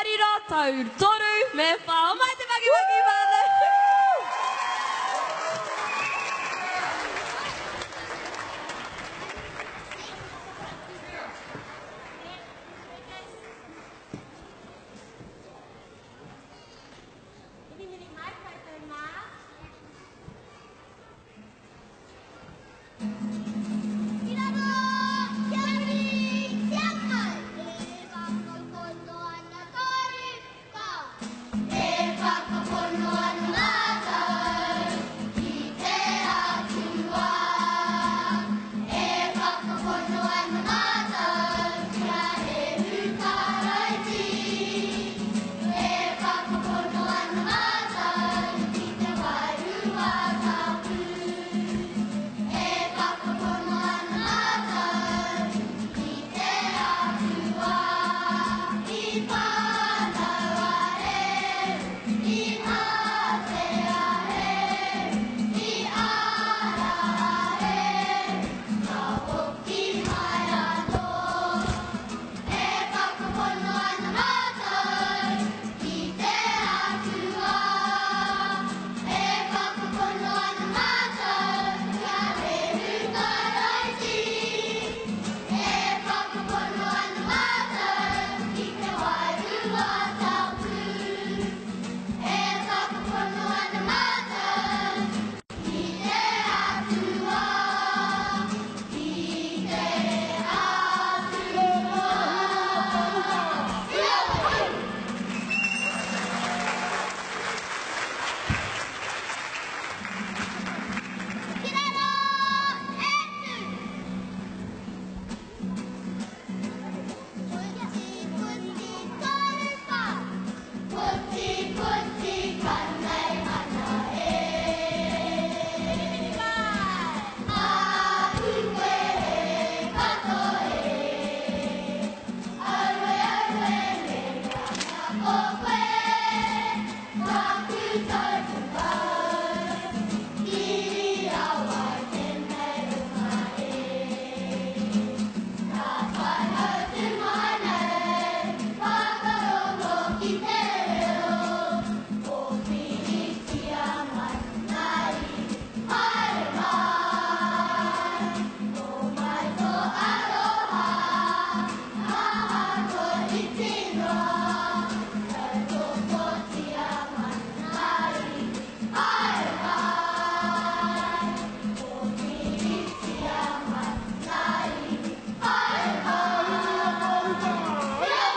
Tongariro, tau 3 me 4. Homai te pakipaki whānau! Mirimiri mai koutou mā. Ki raro, kia huri, kia kau. E whakapono ana ka. E whakapono ana mātou ki te Atua. E whakapono ana mātou ki a Hehu Karaiti. E whakapono ana mātou ki te Wairua Tapu. E whakapono ana mātou ki te Atua. I whānau a Hehu, i mate a Hehu, i ara a Hehu, ka hoki mai anō. E whakapono ana mātou ki te Atua. E whakapono ana mātou ki a Hehu Karaiti. E whakapono ana mātou ki te Wairua Tapu. E whakapono ana mātou ki te Atua. Ki te Atua. Ia! Ki raro, e tū! Puti, puti, torupa. Puti, puti, kanai ana e. Ahu koe e kato e. Aue, aue, me mea ko koe. Taku tautuka. Kiri awai tēnei runga e. Ka whānau tu mai nei, whakarongo ki te reo. Kōwhiritia mai ngā iwi, haere mai. Homai tō aroha, ahakoa iti noa. Tautokotia mai ngā iwi, haere mai. Kōwhiritia mai ngā iwi, haere mai. Ia!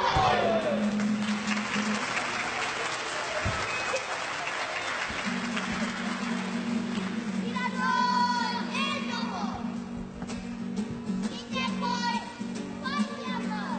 Ki raro, e noho. Ki te poi, whai kia mau.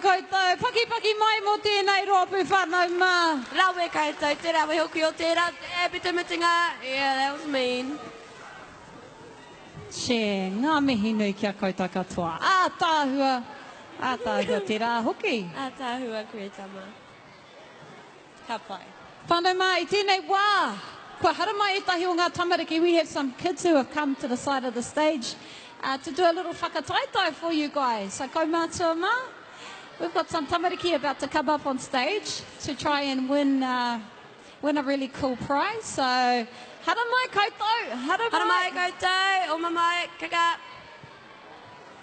koutou. Pakipaki mai mō tēnei rōpū whānau mā. Rawe koutou, te rawe hoki o tērā te te mutunga. Yeah, that was mean. Che, ngā mihi nui ki a koutou katoa. Ātaahua, ātaahua te rā hoki. Ātaahua koe tama. Ka pai. Whānau mā, i tēnei wā, kua haramai ētahi o ngā tamariki, we have some kids who have come to the side of the stage to do a little whakataetae for you guys. So kaumātua mā, we've got some tamariki about to come up on stage to try and win, win a really cool prize. So, haramai koutou, haramai. Haramai koutou, oma mai, kaka.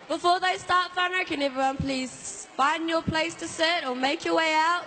Before they start, whānau, can everyone please find your place to sit or make your way out?